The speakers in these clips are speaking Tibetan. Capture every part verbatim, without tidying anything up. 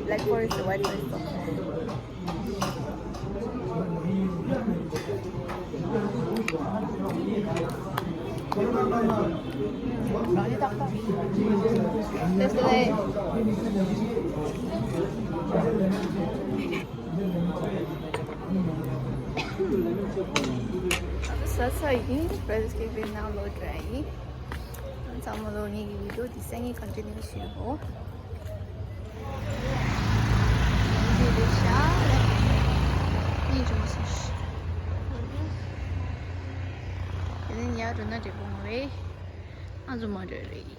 Black forest, white forest. ཟ་ས་ཡིན། བེ་རི་སི་ཀེག་དེ་ནང་ལོག་འགྲོ་ཡ་ཡིན། ཚང་མ་ལོ་ངེད་ཀྱི་བི་ཌི་ཡོ་འདི་སང་ཉིན་ཀོན་ཊི་ནིའུ་ཞུ་ཡོད། འདི་རེད་ཤག་ཡིན་བྱུང་སོང་། དེ་ནས་ཉལ་འགྲོ་ན་འགྲིག་པོ་མ་རེད། ང་ཚོ་མ་འགྲོ་རེད།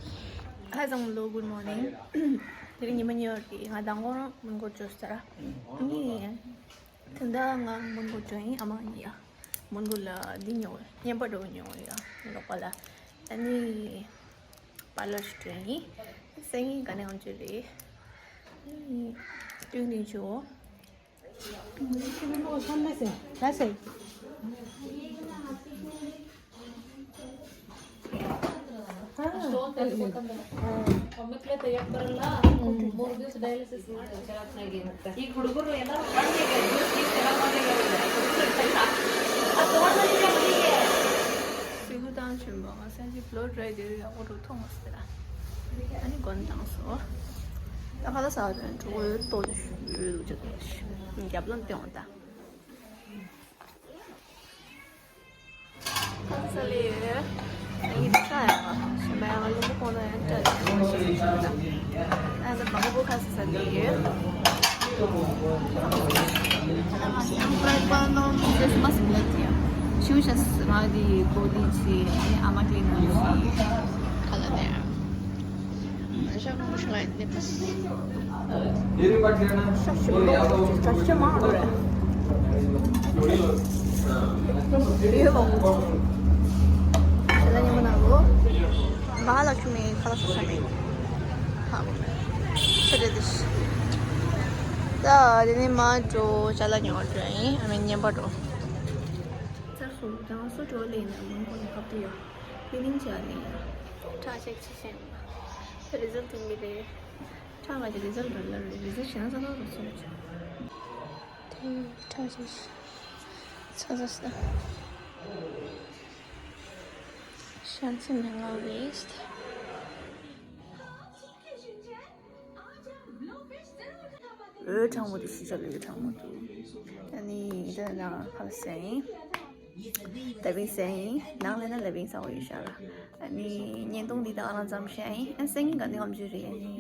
ཧའེ་ཚང་མ་ལོ། གུཌ་མོར་ནིང་། དེ་རིང་ཉི་མ་གཉིས་པ་རེད། ང་མདང་དགོང་རང་མོན་གྷོ་འབྱོར་ཚར། ཨ་ནི། དེ་འདྲ་ང་མོན་གྷོ་འགྲོ་ཡིན། ཨ་མ་གཉིས་ཡ། མོན་གྷོ་ལ་འདི་ཉོ་བརྙན་པར་འདྲ་པོ་ཉོ་ཡ་ལོག་པ་ལ། ཨ་ནི་པར་ལར་ཞིག་འགྲོ་ཡིན། སང་ཉིན་ག་ནས་འོང་རྒྱུ་རེད། ཨ་ནི་སྟོན་ནས་འཇོག ಈಗ ಹುಡುಗರು ಎಲ್ಲ ཕྱི་གློག་བཏང་བཞིན་པ། ང་སང་ཅིག་ལོ་རེ་དེ་ཡག་པོ་འགྲོ་ཐུབ་མ་སོང་། ཨ་ནི་གོན་བཏང་སོང་། ད་ཁ་ལག་ཟ་བ་དང་གྲོགས་པོ་ཏོག་ཙམ་ཞུ་ཡོད་ཅེས་རྒྱབ་ལོག་བསྟན་འོང་ད། ཁ་ལག་ཟ་ལེ་ཡོད། ཨ་ཡིག་ཆ་ཡང་གཞན་པ་ཡང་བློན་པོ་ཁོང་ལ་ཡང་སྤྲད་ལེ་ཡོད། ཨ་ད་མང་པོ་ཁ་ལག་ཟ་ལེ་ཡོད། ཤིའུ་ཤ་སི་མ་དེ་ཡ། ཤིའུ་ཤ་སི་མ་དེ་གོ་དེ་ཚི་ཨ་མ་ཀླི་ན་ཚི་ཁ་ལ་དེ་ཡ། ཤ་ཁོང་ཤ་ལ་ནེ་པ་ཤ་ཤ་མ་རེད། ཡོད་མ་གོ། ཤ་ལ་ཉི་མ་ན་གོ། མ་ཧ་ལ་ཁྱུ་མེ་ཁ་ལ་ཤ་ཤ་མེ། ཧ་གོ་མེ། ཤ་རེད་དེ་ཤ། ད་དེ་ནས་མ་འགྲོ་ཅ་ལག་ཉོ་བར་འགྲོ་ཡིན། ཨ་མའི་བརྙན་པར་འགྲོ། ཚར་སོང་། ད་ང་སུ་འགྲོ་ལེ་ན་མོན་གྷོ་ནས་ཁ་ཐུག་ཡོད། པི་ལིང་ཅ་ནས་ཡོད། ཁྲ་ཆེག་ཆི་ཤེས་ན། རི་ཟལ་ཐོན་གི་རེད། ཁྲ་ང་ཅི་རི་ཟལ་འགྲོ་ལ་རི་ཟལ་ཤེས་ན་ས་ཐོག་རུ་སོང་ཅི། དེ་ཁྲ་ཆེག་ཆི་ཆ་ས་ས། ཤང་ཚི་མེ་ང་བེ་སྟེ། འོད་གྲང་མོ་དེ་ཤི་ཆ་ལོས་གྲང་མོ་འདུག་ཨ་ནི་འདི་ནང་ཁ་ལག་ཟས་ཡིན། ལ་བིང་ཟས་ཡིན། ནང་ལ་ན་ལ་བིང་ཟ་བ་ཡོད་ཤག་ལ། ཨ་ནི་བརྙན་ཐུང་འདི་དག་རང་ཙམ་བཤད་ཡིན། ཨ་སང་ཉིན་ག་ནས་ཧམ་ཇུ་རེད། ཨ་ནི་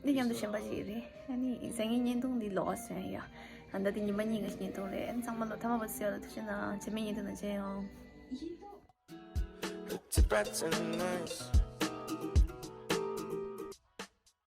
འདི་མཉམ་དུ་གཞན་པ་ཞིག་རེད། ཨ་ནི་སང་ཉིན་བརྙན་ཐུང་འདི་ལོགས་ཟས་ཡ། ཨ་ད་འདི་ཉི་མ་གཉིས་ཀྱི་བརྙན་ཐུང་རེད། ཨ་ཚང་མ་ལོ་ཐ་མ་བ་སི་ཡ་ལ་ཐུགས་རྗེ་གནང་། རྗེས་མའི་བརྙན་ཐུང་ནང་མཇལ་ཡོང་། The Tibetan nights.